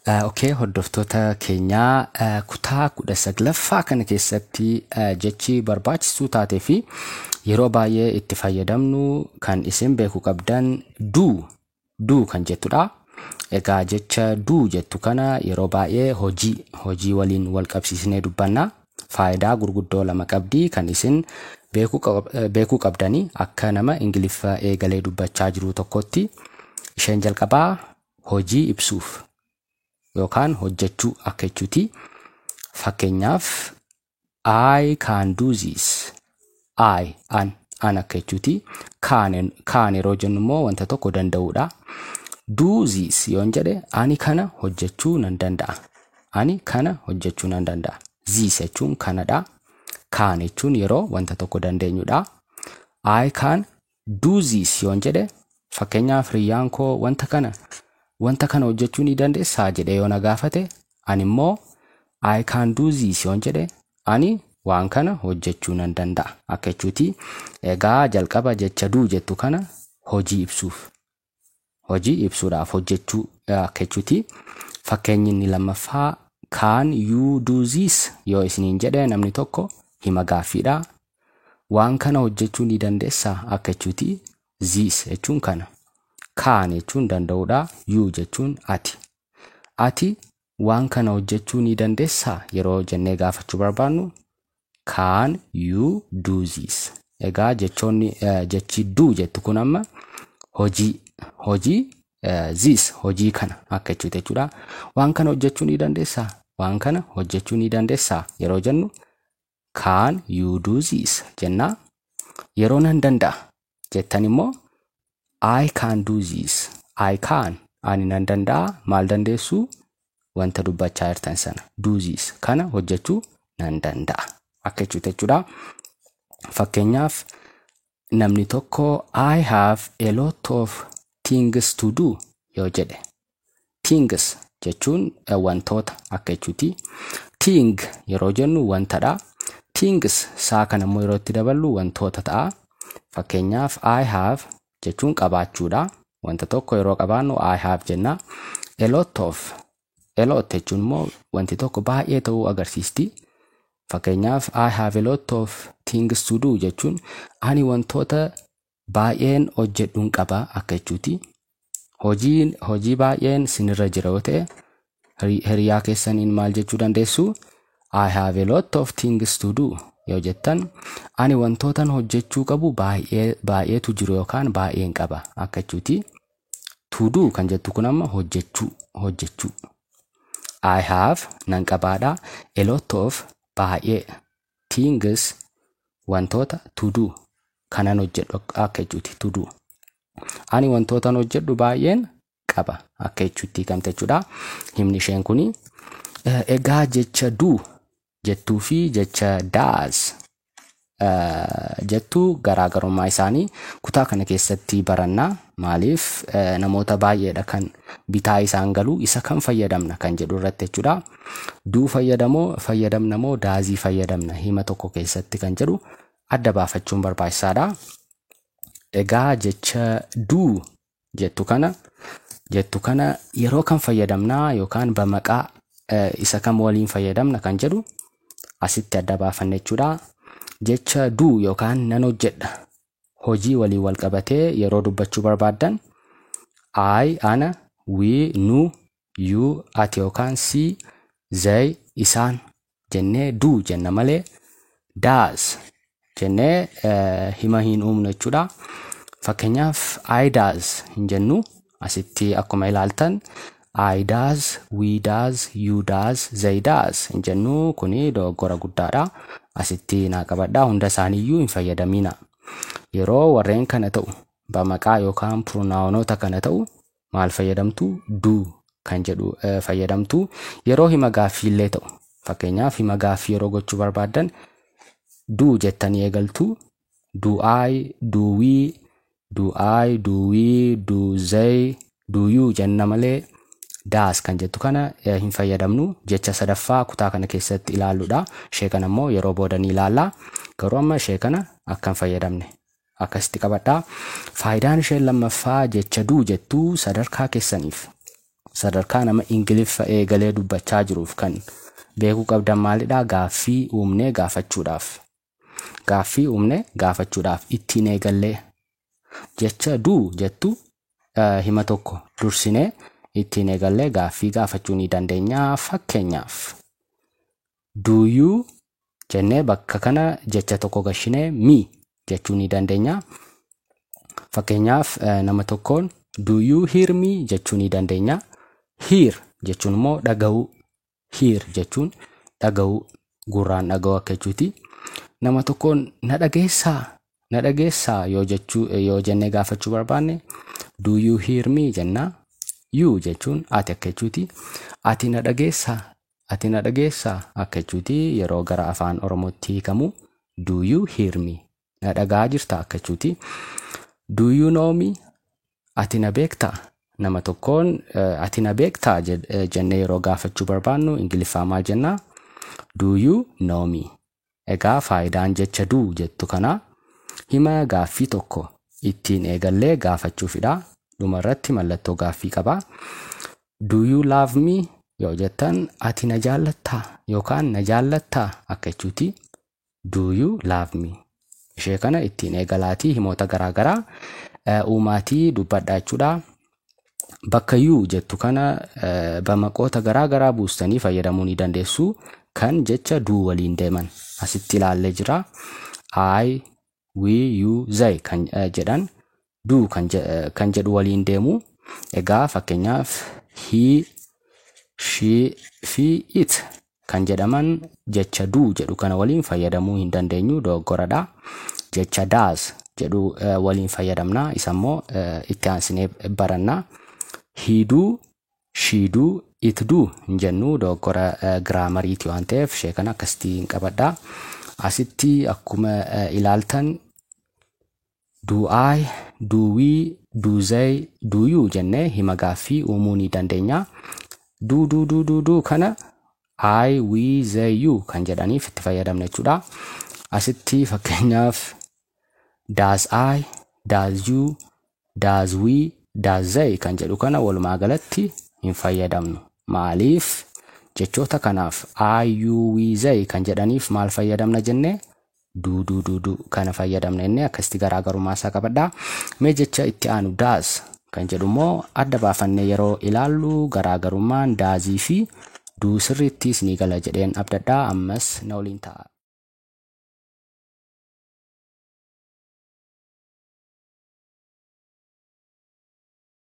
Okay, hordoftoota keenyaa, kutaa 19ffaa kana keessatti jechi barbaachistuu taatee fi yeroo baay'ee itti fayyadamnu kan isin beekuu qabdan do kan jettudha. Egaa jecha do jettu kana yeroo baay'ee hojii waliin wal qabsiisnee dubbanna. Faayidaa gurguddoo lama qabdi kan isin beekuu qabdanii akka nama Ingiliffa eegalee dubbachaa jiru tokkotti. Isheen jalqabaa hojii ibsuuf yookaan hojjechuu akka jechuuti. Fakkeenyaaf, "I can do this." I, an akka jechuuti. Can yeroo jennu immoo wanta tokko danda'uudha. Do this yoon jedhe, ani kana hojjechuu nan danda'a. Ani kana hojjechuu nan danda'a. This jechuun kanadha. Can jechuun yeroo wanta tokko dandeenyudha. I can do this yoon jedhe, fakkeenyaaf hiriyyaan koo wanta kana hojjechuu ni dandeessaa jedhee yoo na gaafate, ani immoo "I can do this" yoon jedhe, ani waan kana hojjechuu nan danda'a akka jechuuti. Egaa jalqaba jecha do jettu kana hojii ibsuuf, hojii ibsuudhaaf, hojjechuu akka jechuuti. Fakkeenyi inni lammaffaa, "Can you do this?" yoo isiniin jedhe namni tokko, hima gaaffiidha. Waan kana hojjechuu ni dandeessaa akka jechuuti. This jechuun kana. Can jechuun danda'uudha. You jechuun ati. Ati waan kana hojjechuu ni dandeessaa yeroo jennee gaafachuu barbaannu, "Can you do this?" Egaa jechoonni, jechi do jettu kun amma hojii, this hojii kana akka jechuuti jechuudha. Waan kana hojjechuu ni dandeessaa? Waan kana hojjechuu ni dandeessaa yeroo jennu, "Can you do this?" jennaa. Yeroo nan danda'a jettan immoo, "I can do this." I can, ani nan danda'a. Maal dandeessu? Wanta dubbachaa jirtan sana. Do this, kana hojjechuu nan danda'a akka jechuuti jechuudha. Fakkeenyaaf namni tokko "I have a lot of things to do" yoo jedhe. Things jechuun wantoota akka jechuuti. Thing yeroo jennu wantadha. Things saa kana immoo yeroo itti daballu wantoota ta'a. Fakkeenyaaf, I have jechuun qabaachuudha. Wanta tokko yeroo qabaannu I have jenna. A lot of, a lot jechuun immoo wanti tokko baay'ee ta'uu agarsiisti. Fakkeenyaaf, "I have a lot of things to do" jechuun ani wantoota baay'een hojjedhuun qaba akka jechuuti. Hojii baay'een sinirra jira yoo ta'e, hiriyaa keessaniin maal jechuu dandeessu? "I have a lot of things to do" yoo jettan, ani wantootan hojjechuu qabu baay'ee baay'eetu jiru yookaan baay'een qaba akka jechuuti. To do kan jettu kun amma hojjechuu. I have nan qabaadha, a lot of baay'ee, things wantoota, to do kanan hojjedhu akka jechuuti, to do. Ani wantootan hojjedhu baay'een qaba akka jechuutti hiikamte jechuudha. Himni isheen kuni. Egaa jecha do jettuu fi jecha does jettuu garaagarummaa isaanii kutaa kana keessatti barannaa. Maaliif, namoota baay'eedha kan bitaa isaan galuu isa kam fayyadamna kan jedhu irratti jechuudha. Do fayyadamna moo does fayyadamna hima tokko keessatti kan jedhu adda baafachuun barbaachisaadha. Egaa jecha do jettu kana yeroo kam fayyadamnaa yookaan bamaqaa isa kam waliin fayyadamna kan jedhu asitti adda baafanne jechuudha. Jecha do yookaan nan hojjedha hojii waliin wal qabatee yeroo dubbachuu barbaaddan, I ana, we nu, you ati yookaan si, they isaan jennee do jenna malee does jennee hima hin uumnu jechuudha. Fakkeenyaaf, I does hin jennu. Asitti akkuma ilaaltan, I does, we does, you does, they does hin jennu. Kuni dogoggora guddaadha. Asitti naa qabadhaa, hunda isaaniiyyuu hin fayyadamina. Yeroo warreen kana ta'u, bamaqaa yookaan pronounoota kana ta'u, maal fayyadamtu? Do kan jedhu fayyadamtu. Yeroo hima gaaffiillee ta'u, fakkeenyaaf hima gaaffii yeroo gochuu barbaaddan, do jettanii eegaltu. Do I, do we, do I, do we, do they, do you jenna malee does kan jettu kana hin fayyadamnu. Jecha sadaffaa kutaa kana keessatti ilaalluudha. Ishee kana immoo yeroo booda ni ilaalla. Garuu amma ishee kana akka hin fayyadamne akkasitti qabadhaa. Faayidaan isheen lammaffaa jecha do jettuu sadarkaa keessaniif Sadarkaa nama Ingiliffa eegalee dubbachaa jiruuf kan beekuu qabdan maalidha? Gaaffii uumnee gaafachuudhaaf. Gaaffii uumnee gaafachuudhaaf ittiin eegallee jecha do jettu hima tokko dursinee ittiin eegallee gaaffii gaafachuu ni dandeenya. Fakkeenyaaf, "Do you" jennee bakka kana jecha tokko gashinee "me" jechuu ni dandeenya. Fakkeenyaaf, nama tokkoon "Do you hear me?" jechuu ni dandeenya. "Hear" jechuun immoo dhaga'uu. "Hear" jechuun dhaga'uu, gurraan dhaga'uu akka jechuuti. Nama tokkoon "Na dhageessaa? Na dhageessaa?" yoo jechuu yoo jennee gaafachuu barbaanne, "Do you hear me?" jenna. "You" jechuun ati akka jechuuti. Ati na dhageessaa? Ati na dhageessaa akka jechuuti yeroo gara afaan Oromootti hiikamu. "Do you hear me?" Na dhagaa jirta akka jechuuti. "Do you know me?" Ati na beektaa? Nama tokkoon "Ati na beektaa?" jennee yeroo gaafachuu barbaannu Ingiliffaa maal jennaa? "Do you know me?" Egaa faayidaan jecha "do" jettu kana hima gaaffii tokko ittiin eegallee gaafachuufidha. Dhumarratti mallattoo gaaffii qaba. "Do you love me?" yoo jettan, ati na jaallattaa yookaan na jaallattaa akka jechuuti. "Do you love me?" Ishee kana ittiin eegalaatii himoota garaagaraa uumaatii dubbadhaa jechuudha. Bakka "you" jettu kana bamaqoota garaagaraa buustanii fayyadamuu ni dandeessu. Kan jecha "do" waliin deeman asitti ilaallee jira. "I", "we", "you", "they" kan jedhan "do" kan jedhu waliin deemu. Egaa fakkeenyaaf, "he", "she" fi "it" kan jedhaman jecha "do" jedhu kana waliin fayyadamuu hin dandeenyu, dogoggoradha. Jecha "does" jedhu waliin fayyadamna, isa immoo itti aansinee baranna. "He do", "she do", "it do" hin jennu, dogoggora giraamariiti waan ta'eef ishee kana akkasitti hin qabadha. Asitti akkuma ilaaltan, "do I", "do we", "do they", "do you" jennee hima gaaffii uumuu ni dandeenya. "Do", "do", "do", "do", "do" kana "I", "we", "they", "you" kan jedhaniif itti fayyadamna jechuudha. Asitti fakkeenyaaf, "does I", "does you", "does we", "does they" kan jedhu kana walumaa galatti hin fayyadamnu. Maaliif? Jechoota kanaaf, "I", "you", "we", "they" kan jedhaniif maal fayyadamna jennee? "Do", "do", "do", "do" kana fayyadamna jennee akkasitti garaagarummaa isaa qabadha. Mee jecha itti aanu "does" kan jedhu immoo adda baafannee yeroo ilaallu garaagarummaan "does" fi "do" sirriitti isinii gala jedheen abdadhaa. Ammas na waliin ta'a.